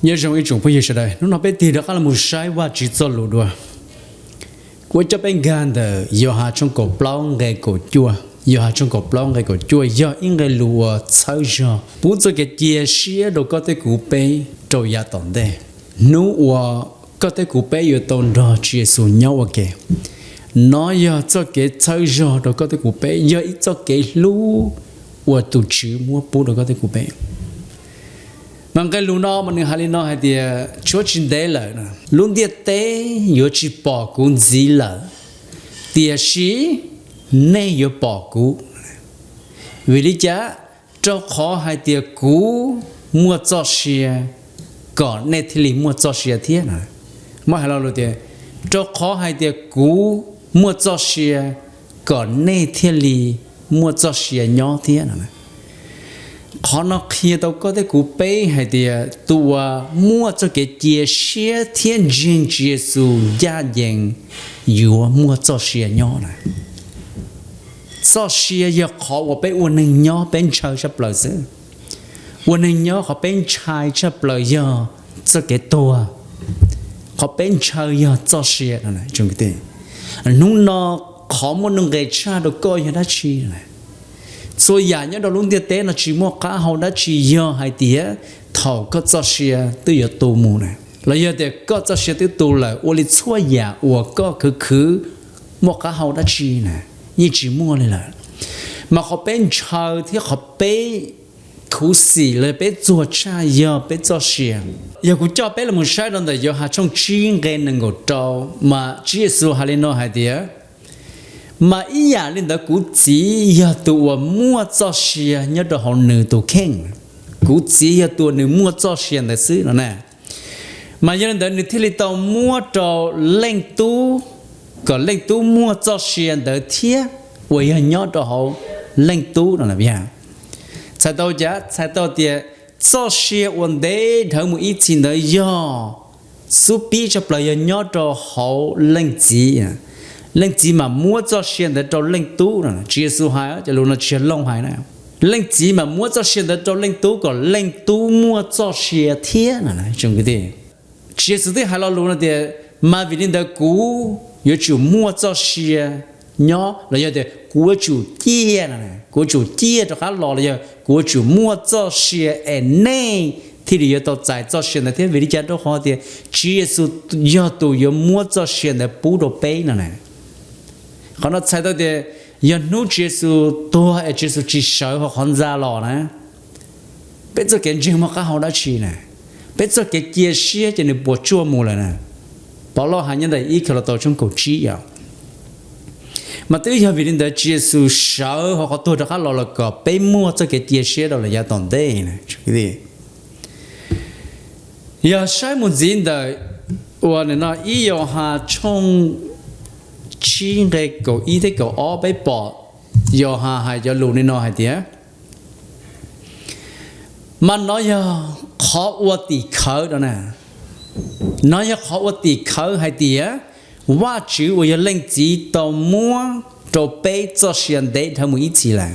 Nyob zoo ib tsoom phooj ywg sawv daws, hnub no peb tig rov qab los mus saib Vajtswv txoj lus dua. Kuv coj peb nkag ntawm Yauhas tshooj kaum plaub nqe kaum cuaj. Yauhas tshooj kaum plaub nqe kaum cuaj yog ib nqe lus uas txhawb zog pub txoj kev cia siab rau koj thiab kuv peb rau yav tom ntej, hnub uas koj thiab kuv peb yuav tau nrog Tswv Yexus nyob ua ke. Nov yog txoj kev txhawb zog rau koj thiab kuv peb, yog ib txoj kev hlub uas tus Tswv muab pub rau koj thiab kuv peb. Mas nqe lus no mas nws hais li no hais tias, tshuav tsis ntev lawm, lub ntiaj teb yuav tsis pom kuv ntxiv lawm, tiam sis nej yuav pom kuv. Vim li cas? Rau qhov hais tias kuv muaj txoj sia kom nej thiaj li muaj txoj sia thiab. Muab hais lo lus tias, rau qhov hais tias kuv muaj txoj sia kom nej thiaj li muaj txoj sia nyob thiab no. Qhov no qhia tau koj thiab kuv peb hais tias tus uas muaj txoj kev cia siab thiab ntseeg Tswv Yexus ncaj ncees yuav muaj txoj sia nyob na. Txoj sia yog qhov uas peb ua neeg nyob peb ntshaw tshaj plaws xwb. Ua neeg nyob qhov peb ntshai tshaj plaws yog txoj kev tuag, qhov peb ntshaw yog txoj sia. Hnub no qhov muaj nuj nqes tshaj rau koj yog dab tsi? Txhua yam nyob rau lub ntiaj teb no tsis muaj qab hau dab tsi yog hais tias thaum koj txoj sia twb yuav tu mus na, los yog tias koj txoj sia twb tu lawm, ua li txhua yam uas koj khwv khwv muaj qab hau dab tsi na? Yeej tsis muaj li lawm. Mas qhov peb ntshaw thiab qhov peb khuv xim los peb txuag tshaj yog peb txoj sia. Yog kuv coj peb los mus saib rau ntawm Yauhas tshooj tsib nqe nees nkaum rau, mas Tswv Yexus hais li no hais tias, mas ib yam li ntawd kuv Txiv yog tus uas muaj txoj sia nyob rau hauv nws tus kheej. Kuv Txiv yog tus uas nws muaj txoj sia ntawd xwb no na. Mas yog li ntawd nws thiaj li tau muab rau Leej Tub, kom Leej Tub muaj txoj sia ntawd thiab uas yog nyob rau hauv Leej Tub no. Txhais tau cas? Txhais tau tias txoj sia uas ntev dhawv mus ib txhis ntawd yog xub pib tshaj plaws yog nyob rau hauv Leej Txiv. Leej Txiv mas muab txoj sia ntawd rau Leej Tub no. Tswv Yexus hais, cov lus no tsis yog Looj hais na. Leej Txiv mas muab txoj sia ntawd rau Leej Tub kom Leej Tub muaj txoj sia thiab no. Tswv Yexus twb hais lo lus no tias, mas vim li ntawd kuv yuav tsum muaj txoj sia nyob, los yog tias kuv yuav tsum ciaj no, kuv yuav tsum ciaj rov qab los, los yog kuv yuav tsum muaj txoj sia es nej thiaj li yuav tau txais txoj sia ntawd thiab. Vim li cas? Rau qhov tias Tswv Yexus yog tus yuav muab txoj sia ntawd pub rau peb no na. Qhov no txhais tau tias yog hnub Tswv Yexus tuag es Tswv Yexus tsis sawv hauv qhov ntxa los na, peb txoj kev ntseeg muaj qab hau dab tsi na? Peb txoj kev cia siab ces nws puas tsuaj mus lawm na? Povlauj hais nyob ntawm ib Kaulaustaus tshooj kaum tsib yom. Mas twb yog vim li ntawd Tswv Yexus sawv hauv qhov tuag rov qab los los kom peb muaj txoj kev cia siab rau lawm yav tom ntej. Yog saib mus ntxiv ntawm uas no ib Yauhas tshooj tsib nqe kaum ib thiab kaum ob peb pom Yauhas hais cov lus li no hais tias, mas nov yog qhov ua tim khawv no na. Nov yog qhov ua tim khawv hais tias Vajtswv uas yog Leej Txiv tau muab rau peb txoj sia ntev dhawv mus ib txhis lawm.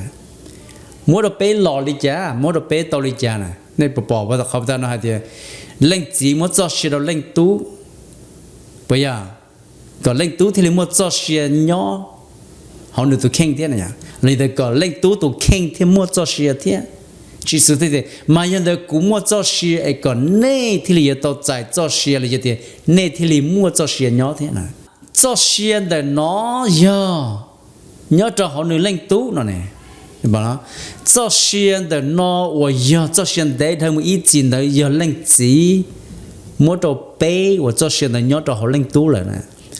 Muab rau peb los li cas? Muab rau peb tau li cas na? Nej puas pom qhov no hais tias Leej Txiv muab txoj sia rau Leej Tub, puas yog? Kom Leej Tub thiaj li muaj txoj sia nyob hauv nws tus kheej thiab no. Los yog tias kom Leej Tub tus kheej thiaj muaj txoj sia thiab. Tswv Yexus thiaj tias, mas yog ntawd kuv muaj txoj sia es kom nej thiaj li yuav tau txais txoj sia los yog tias nej thiaj li muaj txoj sia nyob thiab na. Txoj sia ntawm no yog nyob rau hauv nws Leej Tub no ne. Txoj sia ntawm no uas yog txoj sia ntev dhawv mus ib txhis ntawd yog Leej Txiv muab rau peb uas txoj sia ntawd nyob rau hauv Leej Tub lawm na.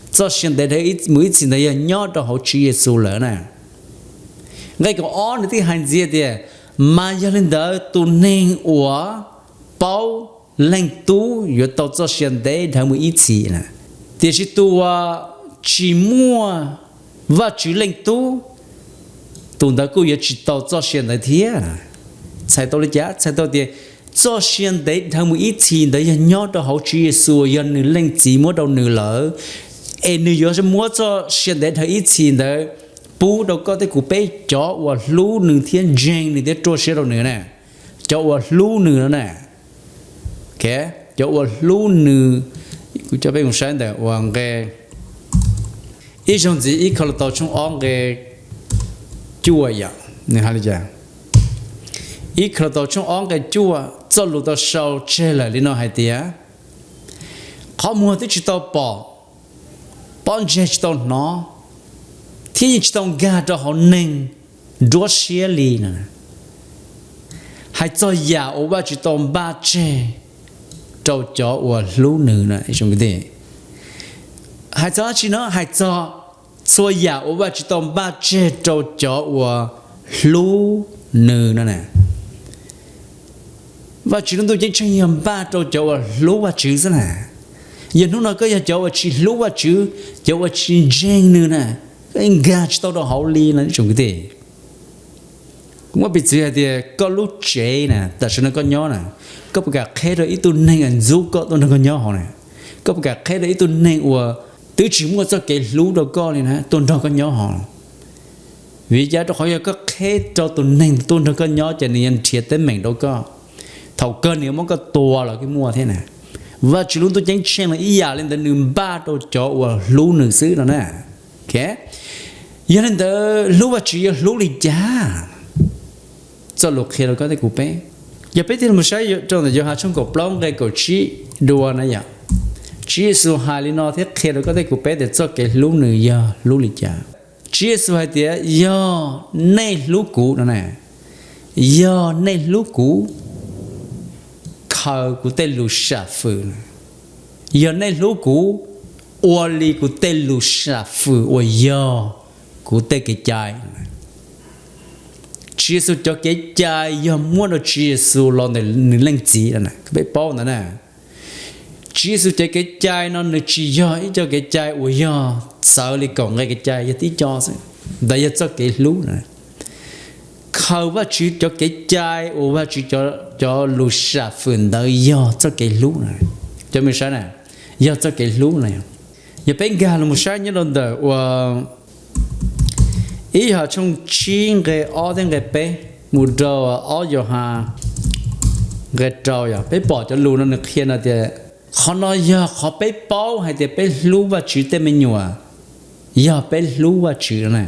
Txoj sia ntev dhawv mus ib txhis ntawd yog nyob rau hauv Tswv Yexus lawm na. Nqe kaum ob nws thiaj hais ntxiv tias, mas yog li ntawd tus neeg uas paub Leej Tub yuav tau txoj sia ntev dhawv mus ib txhis na, tiam sis tus uas tsis muaj Vajtswv Leej Tub, tus ntawd kuj yuav tsis tau txoj sia ntawd thiab. Txhais tau li cas? Txhais tau tias txoj sia ntev dhawv mus ib txhis ntawd yog nyob rau hauv Tswv Yexus, yog nws Leej Txiv muab rau nws lawm, es nws yuav muab txoj sia ntev dhawv ib txhis ntawd pub rau koj thiab kuv peb cov uas hlub nws thiab ntseeg nws thiab ruaj siab rau nws na, cov uas hlub nws no na. cov uas hlub nws. Kuv coj peb mus saib ntawm uas nqe ib zaug ntxiv, ib Kauleethaus tshooj ob nqe cuaj yom, nws hais li cas? Ib Kauleethaus tshooj ob nqe cuaj, txoj lus tau sau tseg lawm li no hais tias, qhov muag twb tsis tau pom, pob ntseg tsis tau hnov, thiab yeej tsis tau nkag rau hauv neeg nruab siab li no. Hais txog yam uas Vajtswv tau npaj tseg rau cov uas hlub nws no. Hais txog dab tsi no? Hais txog txhua yam uas Vajtswv tau npaj tseg rau cov uas hlub nws no. Vajtswv lub ntuj ceeb tsheej yog npaj rau cov uas hlub Vajtswv xwb na. Yog hnub no koj yog cov uas tsis hlub Vajtswv, cov uas tsis ntseeg nws na, koj nkag tsis tau rau hauv li no. Kuv muab piv txwv hais tias koj lub tsev na, tam sim no koj nyob na, koj puas kam qheb rau ib tug neeg uas ntxub koj tuaj nrog koj nyob hauv na? Koj puas kam qheb rau ib tug neeg uas twb tsis muaj txoj kev hlub rau koj li na tuaj nrog koj nyob hauv? Vim li cas? Rau qhov yog koj qheb rau tus neeg tuaj nrog koj nyob ces nws yuav nrhiav teeb meem rau koj, thaum kawg nws yuav muab koj tua los kuj muaj thiab na. Vajtswv lub ntuj ceeb tsheej los ib yam li ntawd, nws npaj rau cov uas hlub nws xwb no na. Yog li ntawd hlub Vajtswv yog hlub li cas? Txoj lus qhia rau koj thiab kuv peb, yog peb tig los saib rau ntawm Yauhas tshooj kaum plaub nqe kaum tsib dua na yom, Tswv Yexus hais li no thiab qhia rau koj thiab kuv peb tias txoj kev hlub nws yog hlub li cas. Tswv Yexus hais tias, yog nej hlub kuv no, yog nej hlub kuv, khaws kuv tej lus sam fwm. Yog nej hlub kuv, ua li kuv tej lus sam fwm uas yog kuv tej kev cai. Tswv Yexus cov kev cai yog muab rau Tswv Yexus los ntawm nws leej txiv, peb paub ntawd na. Tswv Yexus cov kev cai no nws tsis yog ib co kev cai uas yog txawv li kaum nqe kev cai, yog tib co xwb. Ntawd yog txoj kev hlub. Khaws Vajtswv cov kev cai uas Vajtswv cov lus sam fwm ntawd yog txoj kev hlub na. Cov me saib na, yog txoj kev hlub na. Yog peb nkag los mus saib nyob rau ntawm uas ib Yauhas tshooj tsib nqe ob thiab nqe peb mus rau ob Yauhas nqe rau, yog peb pom cov lus no nws qhia no tias, qhov no yog qhov peb paub hais tias peb hlub Vajtswv tej me nyuam, yog peb hlub Vajtswv na.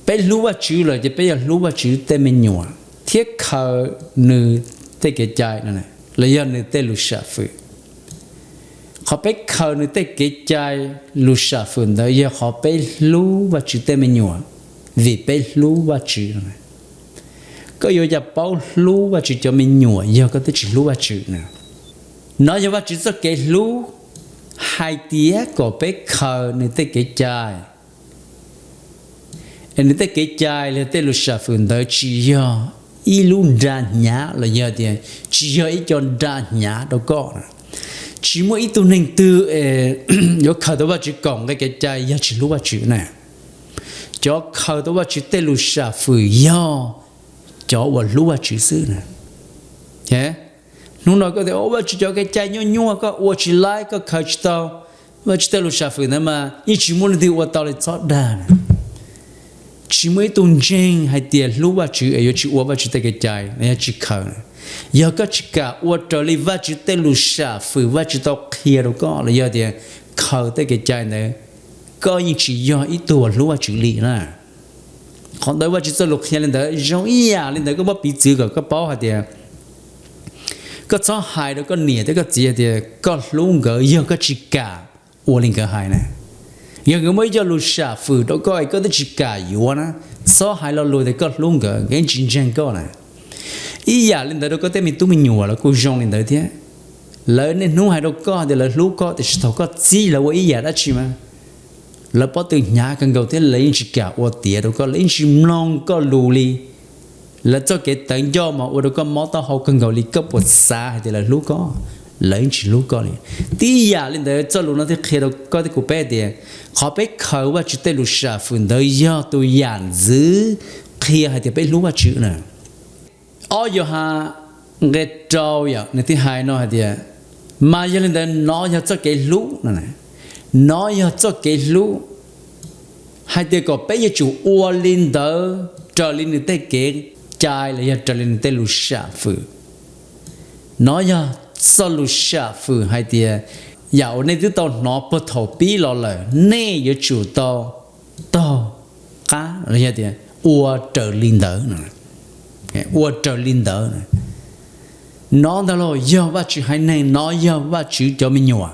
Peb hlub Vajtswv lawm ces peb yuav hlub Vajtswv tej me nyuam thiab khaws nws tej kev cai no, los yog nws tej lus sam fwm. Qhov peb khaws nws tej kev cai lus sam fwm ntawd yog qhov peb hlub Vajtswv tej me nyuam, vim peb hlub Vajtswv. Koj yuav cas paub hlub Vajtswv cov me nyuam yog koj twb tsis hlub Vajtswv na? No yog Vajtswv txoj kev hlub, hais tias kom peb khaws nws tej kev cai. Es nws tej kev cai los yog tej lus sam fwm ntawd tsis yog ib lub nra hnyav los yog tias tsis yog ib co nra hnyav rau koj. Tsis muaj ib tug neeg twg yuav khaws tau Vajtswv kaum nqe kev cai yog tsis hlub Vajtswv na. Cov khaws tau Vajtswv tej lus sam fwm yog cov uas hlub Vajtswv xwb na. Hnub no koj tias, Vajtswv cov kev cai nyuaj nyuaj, koj ua tsis laib, koj khaws tsis tau Vajtswv tej lus sam fwm ntawd mas yeej tsis muaj leej twg ua tau li, txhob dag na. Tsis muaj ib tug ntseeg hais tias hlub Vajtswv es yuav tsis ua Vajtswv tej kev cai, yog tsis khaws. Yog koj tsis kam ua raws li Vajtswv tej lus sam fwm Vajtswv tau qhia rau koj los yog tias khaws tej kev cai ntawd, koj yeej tsis yog ib tug uas hlub Vajtswv li na. Qhov ntawd Vajtswv txoj lus qhia li ntawd zoo ib yam li ntawd, koj muab piv txwv kom koj paub hais tias koj txhob hais rau koj niam thiab koj txiv hais tias koj hlub nkawd yog koj tsis kam ua li nkawd hais na. Yog nkawd muaj ib co lus sam fwm rau koj es koj twb tsis kam yuav na, txhob hais lo lus tias koj hlub nkawd, nkawd yeej tsis ntseeg koj na. Ib yam li ntawd rau koj tej me tub me nyuam los kuj zoo li ntawd thiab. Lawv niaj hnub hais rau koj tias lawv hlub koj, tiam sis thaum koj txib lawv ua ib yam dab tsi mas lawv pob tw hnyav kawg nkaus thiab lawv yeej tsis kam ua tiav rau koj, lawv yeej tsis mloog koj lus li. Lawv txoj kev tawv ncauj mas ua rau koj mob taub hau kawg nkaus li, koj puas xav hais tias lawv hlub koj? Lawv yeej tsis hlub koj li. Tib yam li ntawd txoj lus no thiaj qhia rau koj thiab kuv peb tias qhov peb khaws Vajtswv tej lus sam fwm ntawd yog tus yam ntxwv qhia hais tias peb hlub Vajtswv na. Ob Yauhas nqe rau yom, nws thiaj hais no hais tias, mas yog li ntawd nov yog txoj kev hlub no, nov yog txoj kev hlub, hais tias kom peb yuav tsum ua li ntawd raws li nws tej kev cai los yog raws li nws tej lus sam fwm. Nov yog txoj lus sam fwm hais tias yam uas nej twb tau hnov puag thaum pib los lawm, nej yuav tsum tau taug qab los yog tias ua raws li ntawd. Ua raws li ntawd. Nov ntag los yog Vajtswv haiv neeg, nov yog Vajtswv cov me nyuam,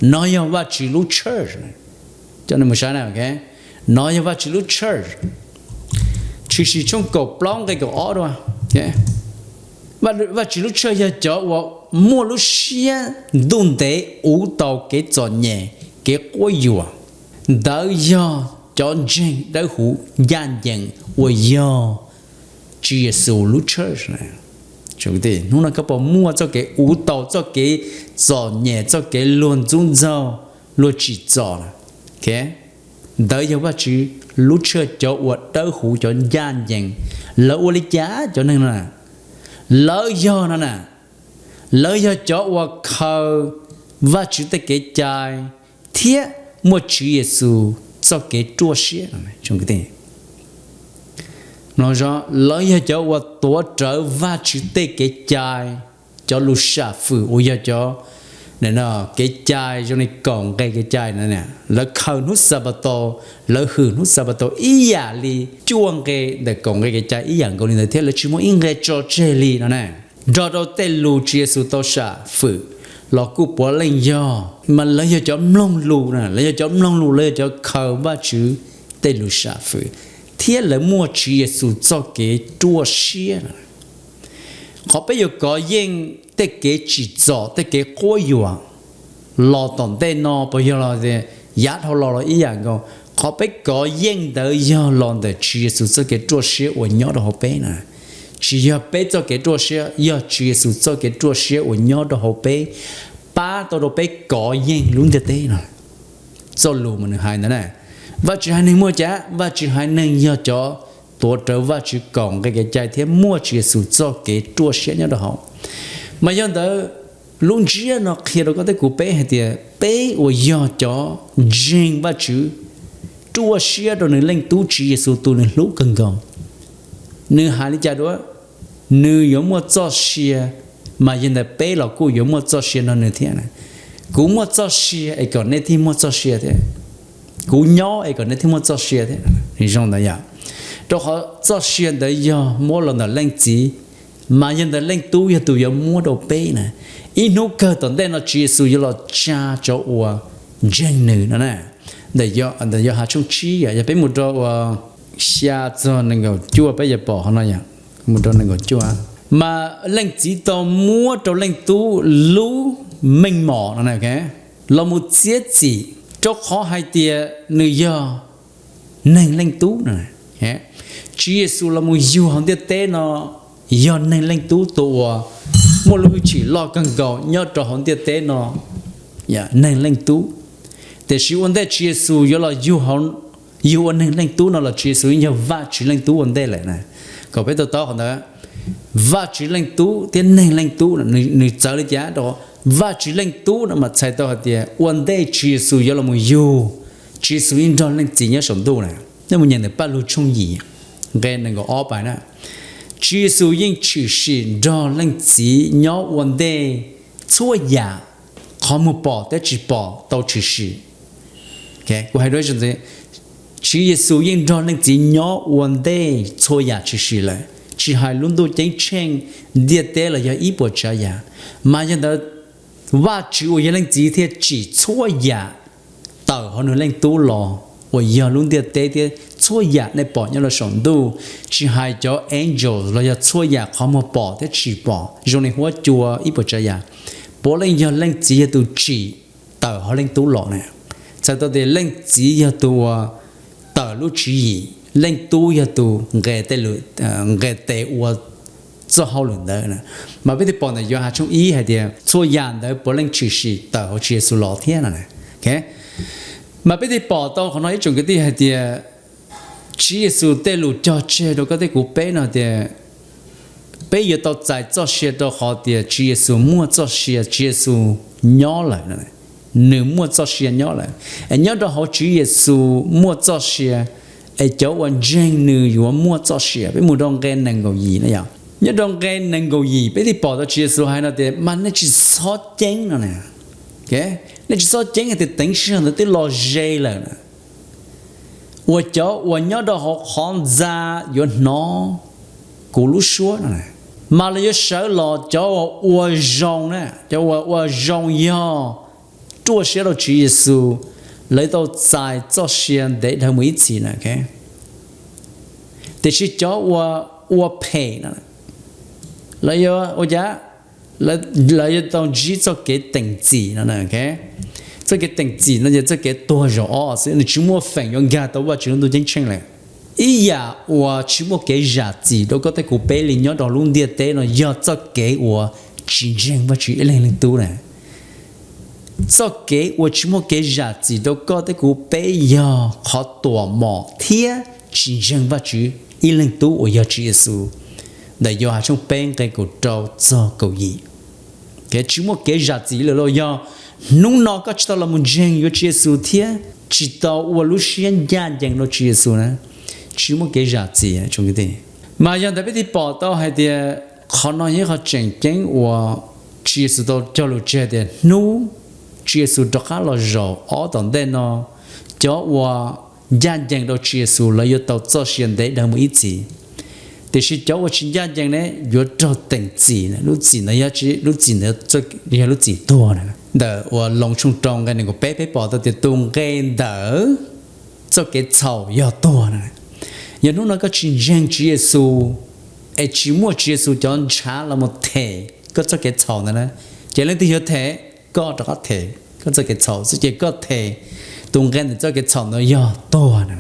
nov yog Vajtswv lub church. Cov nej mus saib na, nov yog Vajtswv lub church. Tshwm sim tshooj kaum plaub nqe kaum ob dua. Vajtswv lub church yog cov uas muaj lub siab ntuj ntev uv tau kev txom nyem, kev quab yuam. Ntawd yog cov ntseeg dawb huv ncaj ncees uas yog Tswv Yexus lub church. Hnub no koj puas muaj txoj kev uv tau txoj kev txom nyem, txoj kev luag ntxub ntxaug, luag tsim txom? Ntawd yog Vajtswv lub church, cov uas dawb huv, cov ncaj ncees. Lawv ua li cas cov neeg no na? Lawv yog no na, lawv yog cov uas khaws Vajtswv tej kev cai thiab muaj Tswv Yexus txoj kev ruaj siab. Lawv yog cov uas tuav rawv Vajtswv tej kev cai, cov lus sam fwm uas yog cov kev cai zoo li kaum nqe kev cai no. Lawv khaws hnub Xanpataus, lawv hwm hnub Xanpataus ib yam li cuaj nqe ntawm kaum nqe kev cai ib yam nkaus li ntawd thiab lawv tsis muaj ib nqe tso tseg li no na. Nrog rau tej lus Tswv Yexus tau sam fwm los kuj puav leej yog, mas lawv yog cov mloog lus na, lawv yog cov mloog lus, lawv yog cov khaws Vajtswv tej lus sam fwm thiab lawv muaj Tswv Yexus txoj kev ruaj siab. Qhov peb yuav kov yeej tej kev tsim txom, tej kev quab yuam los tom ntej no puas yog los yav dhau los los ib yam nkaus? Qhov peb kov yeej ntawd yog los ntawm Tswv Yexus txoj kev ruaj siab uas nyob rau hauv peb na. Tsis yog peb txoj kev ruaj siab, yog Tswv Yexus txoj kev ruaj siab uas nyob rau hauv peb pab tau rau peb kov yeej lub ntiaj teb no. Txoj lus mas nws hais ntawd na. Vajtswv haiv neeg muaj cas? Vajtswv haiv neeg yog cov tuav rawv Vajtswv kaum nqe kev cai thiab muaj Tswv Yexus txoj kev ruaj siab nyob rau hauv. Mas yog ntawd, lub ntsiab no qhia rau koj thiab kuv peb hais tias peb uas yog cov ntseeg Vajtswv, ruaj siab rau nws Leej Tub Tswv Yexus tus nws hlub kawg nkaus. Nws hais li cas dua? Nws yuav muaj txoj sia, mas yog ntawd peb los kuj yuav muaj txoj sia nrog nws thiab. Kuv muaj txoj sia es kom nej thiaj muaj txoj sia thiab. Kuv nyob es kom nej thiaj muaj txoj sia thiab. Nws zoo ntawd yom. Rau qhov txoj sia ntawd yog muab los ntawm Leej Txiv, mas yog ntawd Leej Tub yog tus yuav muab rau peb na. Ib hnub kawg tom ntej no Tswv Yexus yuav los tsa cov uas ntseeg nws no na. Ntawm Yauhas tshooj tsib, yog peb mus rau uas xya txog nees nkaum cuaj peb yuav pom qhov no yom. Mus rau nees nkaum cuaj, mas Leej Txiv tau muab rau Leej Tub lub meej mom no los mus txiav txim, rau qhov hais tias nws yog neeg Leej Tub no. Tswv Yexus los mus yug hauv ntiaj teb no yog neeg Leej Tub tus uas muaj lub hwj chim loj kawg nkaus nyob rau hauv ntiaj teb no, neeg Leej Tub. Tiam sis ua ntej Tswv Yexus yuav los yug ua neeg Leej Tub no los Tswv Yexus yeej yog Vajtswv Leej Tub ua ntej lawm na. Kom peb to taub qhov ntawd, Vajtswv Leej Tub thiab neeg Leej Tub, nws txawv li cas rau? Vajtswv Leej Tub no mas txhais tau hais tias ua ntej Tswv Yexus yuav los mus yug, Tswv Yexus yeej nrog Leej Txiv nyob saum ntuj na. Nej mus nyeem ntawm Paj Lug tshooj yim nqe nees nkaum ob pais na. Tswv Yexus yeej tshwm sim nrog Leej Txiv nyob ua ntej txhua yam qhov muag pom thiab tsis pom tau tshwm sim. Kuv hais dua, Tswv Yexus yeej nrog Leej Txiv nyob ua ntej txhua yam tshwm sim lawm, tsis hais lub ntuj ceeb tsheej, ntiaj teb los yog ib puas tsav yam. Mas yog ntawd, Vajtswv uas yog Leej Txiv thiaj tsim txhua yam tawm hauv nws Leej Tub los uas yog lub ntiaj teb thiab txhua yam nej pom nyob rau saum ntuj, tsis hais cov angels los yog txhua yam qhov muag pom thiab tsis pom zoo li huab cua ib puas tsav yam, puav leej yog Leej Txiv yog tus tsim tawm hauv Leej Tub los na. Txhais tau tias Leej Txiv yog tus uas tawm lub tswv yim, Leej Tub yog tus nqes tes ua txoj hauj lwm ntawd. Mas peb thiaj pom ntawm Yauhas tshooj ib hais tias txhua yam ntawd puav leej tshwm sim tawm hauv Tswv Yexus los thiab no. Mas peb thiaj pom tau qhov no ib tsoom kwv tij hais tias Tswv Yexus tej lus cog tseg rau koj thiab kuv peb no tias peb yuav tau txais txoj sia rau qhov tias Tswv Yexus muaj txoj sia, Tswv Yexus nyob lawm, nws muaj txoj sia nyob lawm. Es nyob rau hauv Tswv Yexus muaj txoj sia, es cov uas ntseeg nws yuav muaj txoj sia. Peb mus rau nqe nees nkaum yim na yom. Nyob rau nqe nees nkaum yim peb thiaj pom tau Tswv Yexus hais no tias, mas nej tsis txhob ceeb no. Nej tsis txhob ceeb hais tias teev sij hawm ntawd twb los ze lawm na. Uas cov uas nyob rau hauv qhov ntxa yuav hnov kuv lub suab no, mas lawv yuav sawv los. Cov uas ua zoo na, cov uas ua zoo yog ruaj siab rau Tswv Yexus, lawv tau txais txoj sia ntev dhawv mus ib txhis na. Tiam sis cov uas ua phem no, lawv yuav ua cas? Lawv yuav tau ntsib txoj kev teem txim no. Txoj kev teem txim no yog txoj kev tuag zaum ob xwb, nws tsis muaj feem yuav nkag tau Vajtswv lub ntuj ceeb tsheej lawm. Ib yam uas tsis muaj kev zam txim rau koj thiab kuv peb li nyob rau lub ntiaj teb no yog txoj kev uas tsis ntseeg Vajtswv ib leeg leej tub na. Txoj kev uas tsis muaj kev zam txim rau koj thiab kuv peb yog qhov tuam mom thiab tsis ntseeg Vajtswv ib leeg tub uas yog Tswv Yexus, ntawm Yauhas tshooj peb nqe kaum rau txog kaum yim. Tsis muaj kev zam txim lawm los yog hnub no koj tsis tau los mus ntseeg yuav Tswv Yexus thiab tsis tau ua lub siab ncaj ncees rau Tswv Yexus na, tsis muaj kev zam txim. Mas yog ntawd peb thiaj pom tau hais tias qhov no yog ib qho tseem ceeb uas Tswv Yexus tau cog lus tseg tias hnub Tswv Yexus rov qab los zaum ob tom ntej no, cov uas ncaj ncees rau Tswv Yexus lawv yuav tau txoj sia ntev dhawv mus ib txhis. Tiam sis cov uas tsis ncaj ncees ne yuav raug teem txim. Lub txim ntawd yog lub txim ntawd yog lub txim tuag na. Ntawm uas Loos tshooj rau nqe nees nkaum peb peb pom tau tias tus nqe ntawd txoj kev txhaum yog tuag na. Yog hnub no koj tsis ntseeg Tswv Yexus, es tsis muaj Tswv Yexus cov ntshav los mus them koj txoj kev txhaum ntawd na, ces leej twg yuav them? Koj rov qab them koj txoj kev txhaum xwb, ces koj them tus nqe ntawm txoj kev txhaum ntawd yog tuag na.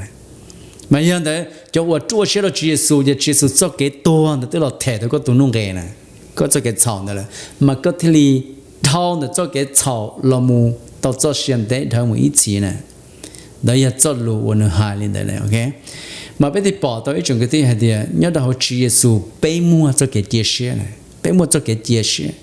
Mas yog ntawd cov uas ruaj siab rau Tswv Yexus ces Tswv Yexus txoj kev tuag ntawd twb los them tau koj tus nuj nqes na, koj txoj kev txhaum ntawd lawm, mas koj thiaj li dhau ntawm txoj kev txhaum los mus tau txoj sia ntev dhawv mus ib txhis na. Ntawd yog txoj lus uas nws hais li ntawd. Mas peb thiaj pom tau ib tsoom kwv tij hais tias nyob rau hauv Tswv Yexus peb muaj txoj kev cia siab, peb muaj txoj kev cia siab,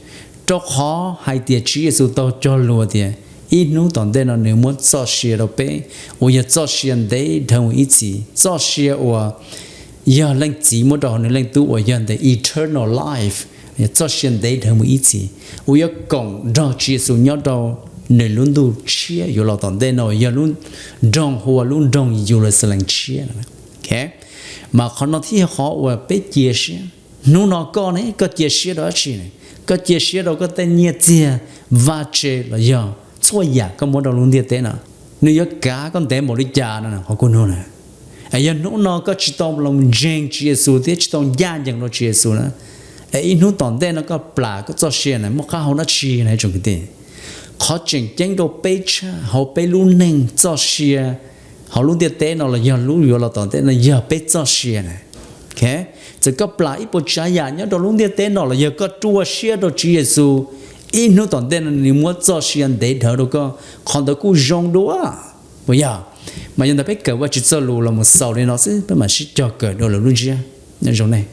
rau qhov hais tias Tswv Yexus tau cog lus tias ib hnub tom ntej no nws muab txoj sia rau peb, uas yog txoj sia ntev dhawv mus ib txhis, txoj sia uas yog Leej Txiv muab rau hauv nws Leej Tub uas yog the eternal life, txoj sia ntev dhawv mus ib txhis, uas yuav koom nrog Tswv Yexus nyob rau nws lub ntuj tshiab yuav los tom ntej no, yog lub nroog hu ua lub nroog Yeluxalees tshiab. Mas qhov no thiaj yog qhov uas peb cia siab. Hnub no koj ne, koj cia siab rau dab tsi ne? Koj cia siab rau koj tej nyiaj txiag vaj tse los yog txhua yam koj muab rau lub ntiaj teb no, nws yuav kav koj ntev npaum li cas no qhov kuj nug na. Yog hnub no koj tsis tau los ntseeg Tswv Yexus thiab tsis tau ncaj ncees rau Tswv Yexus na, es ib hnub tom ntej no koj plam koj txoj sia na muaj qab hau dab tsi na tsoom kwv tij? Qhov tseem ceeb rau peb tshaj hauv peb lub neej txoj sia hauv lub ntiaj teb no los yog lub yuav los tom ntej no yog peb txoj sia na. Txawm koj plam ib puas tsav yam nyob rau lub ntiaj teb no los yog koj ruaj siab rau Tswv Yexus, ib hnub tom ntej no nws muab txoj sia ntev dhawv rau koj, qhov ntawd kuj zoo dua. Puas yog? Mas yog ntawd peb kawm Vajtswv txoj lus los mus xaus li no xwb, peb mam sib cog kawm dua lwm lub ntsiab. Nyob zoo nej.